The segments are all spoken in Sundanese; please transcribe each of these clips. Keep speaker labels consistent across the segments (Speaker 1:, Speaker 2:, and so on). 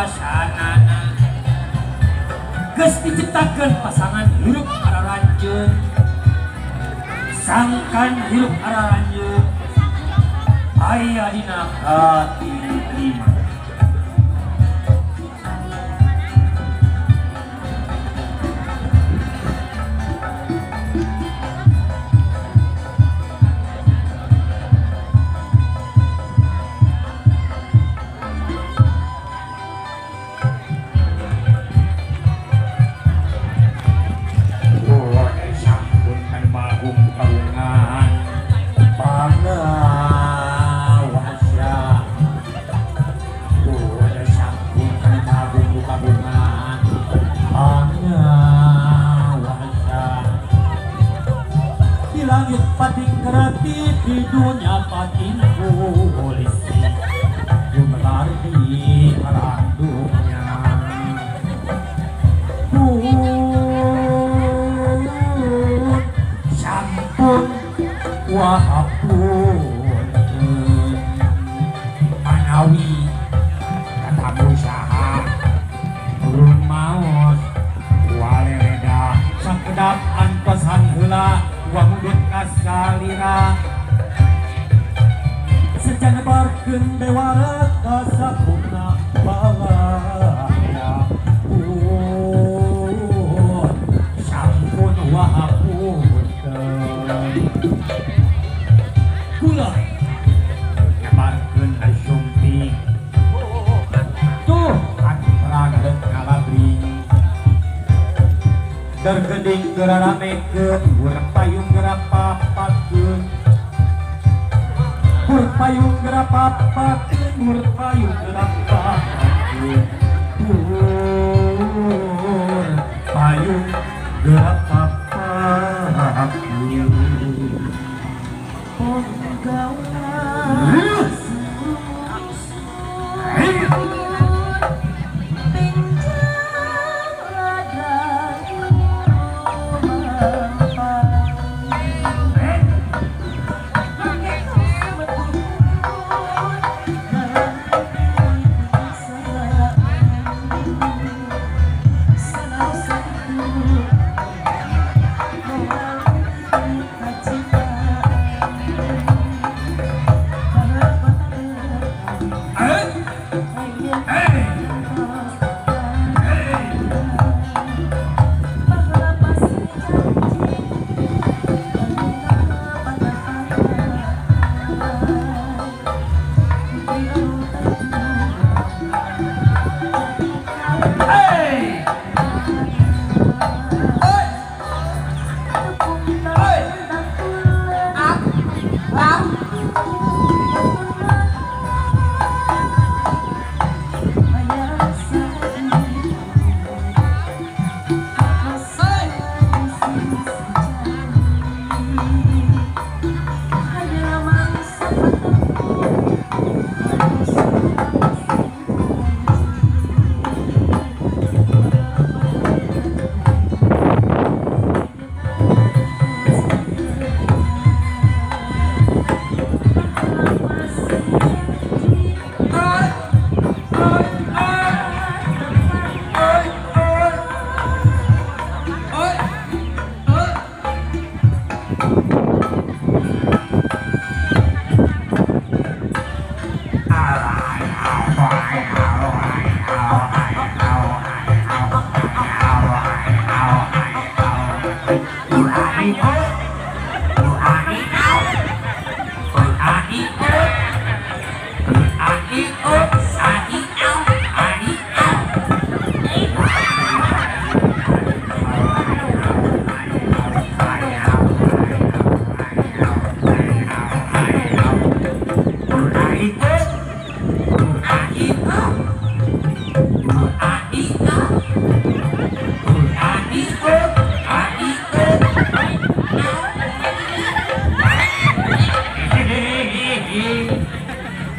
Speaker 1: pangawasanana geus diciptakeun pasangan hirup araranjeun sangkan hirup araranjeun aya dina hati lima. Langit pating kerati di dunia pating polisi gumelar di alam dunia pun sampun wahapun manawi katamu saha turun maos waleleda sakedap antosan heula wangdut kasalira sejana barkeun bewara kasakuna balaya pun sampun wahapunten kula nyebarkeun asumpi tuh atuh ngalabring dergeding geraramekeun payung gerapapakeun hur payung gerapapakeun hur payung gerapapakeun hur payung gerapapakeun.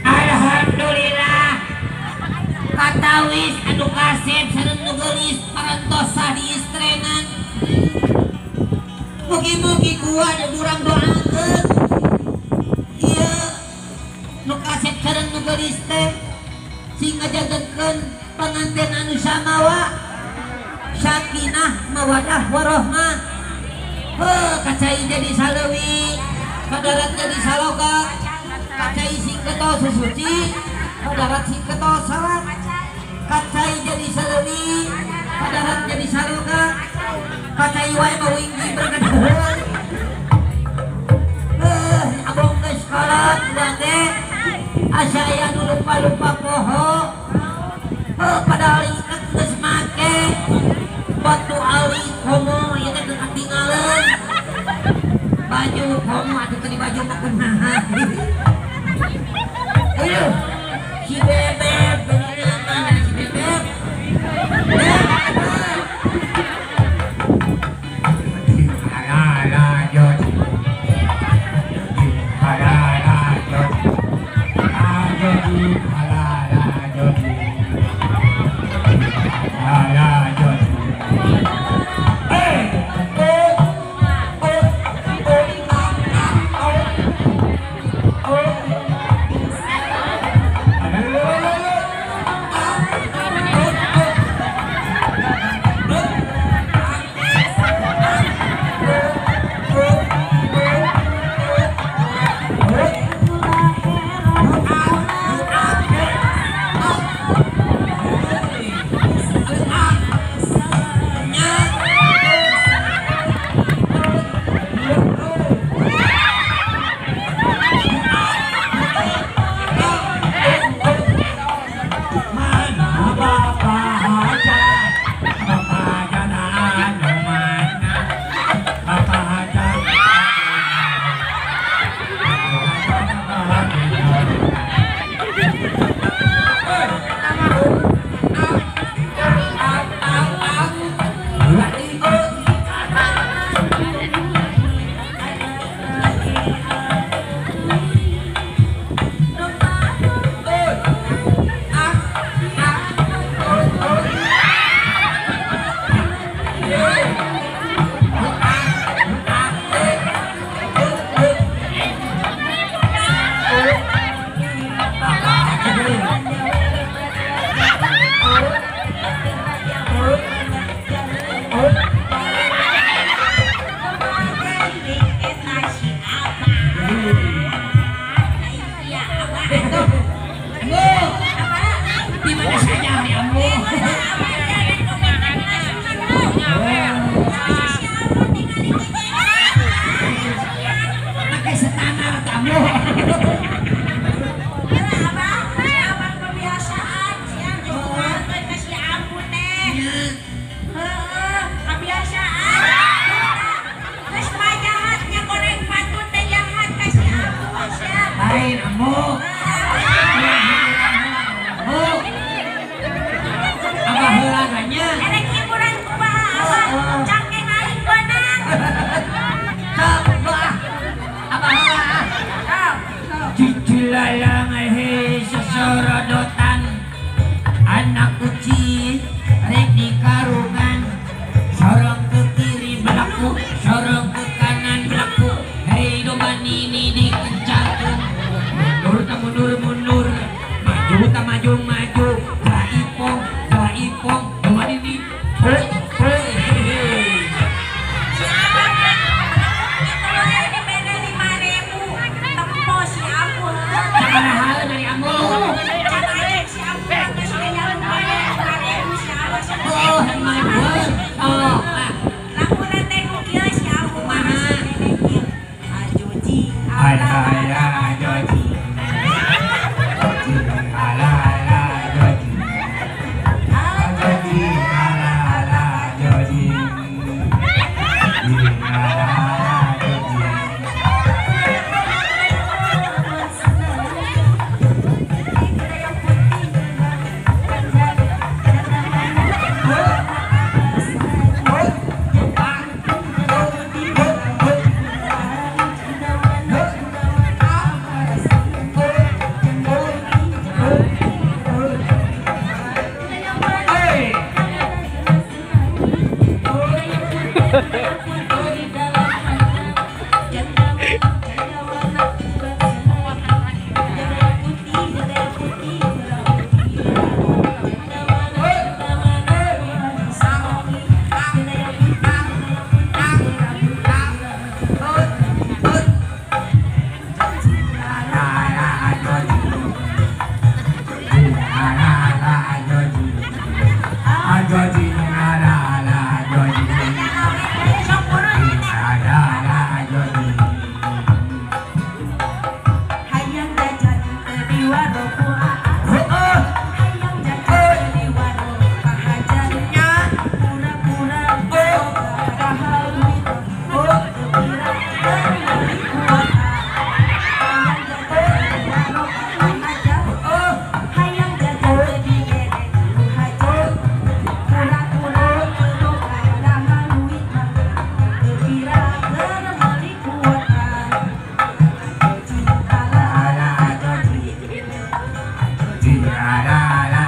Speaker 2: Alhamdulillah katawis anu kasep sareng nu geulis parantosa diistrenan. Mugi-mugi gua ada urang doakeun ieu nu kasep sareng nu geulis teh Sing ngajagenkeun panganten anu samawa sakinah mawadah warohmah. Heuh kacai jadi saleuwi, kadarat jadi saloka, kacai sing getol sesuci, kadarat sing getol salat. Kacai jadi saleuwi, kadarat jadi saloka, kacai wae mah winggi berangkat. Heuh abong geus kolot urang teh asa aya nu lupa-lupa poho. Heuh padahal ieu geus make batu ali komo ieu teh katinggalan. Baju komo atuh tadi baju mah kumaha. Ayo si bebek mana si bebek? Sorodotan anak kucing rek di karungan, sorong ke kiri belaku, sorong ke kanan belaku. Hei domba nini dikencarkan, mundur tak mundur mundur, maju tak maju maju, gaipong gaipong domba nini. Hei hei hei.
Speaker 1: la la.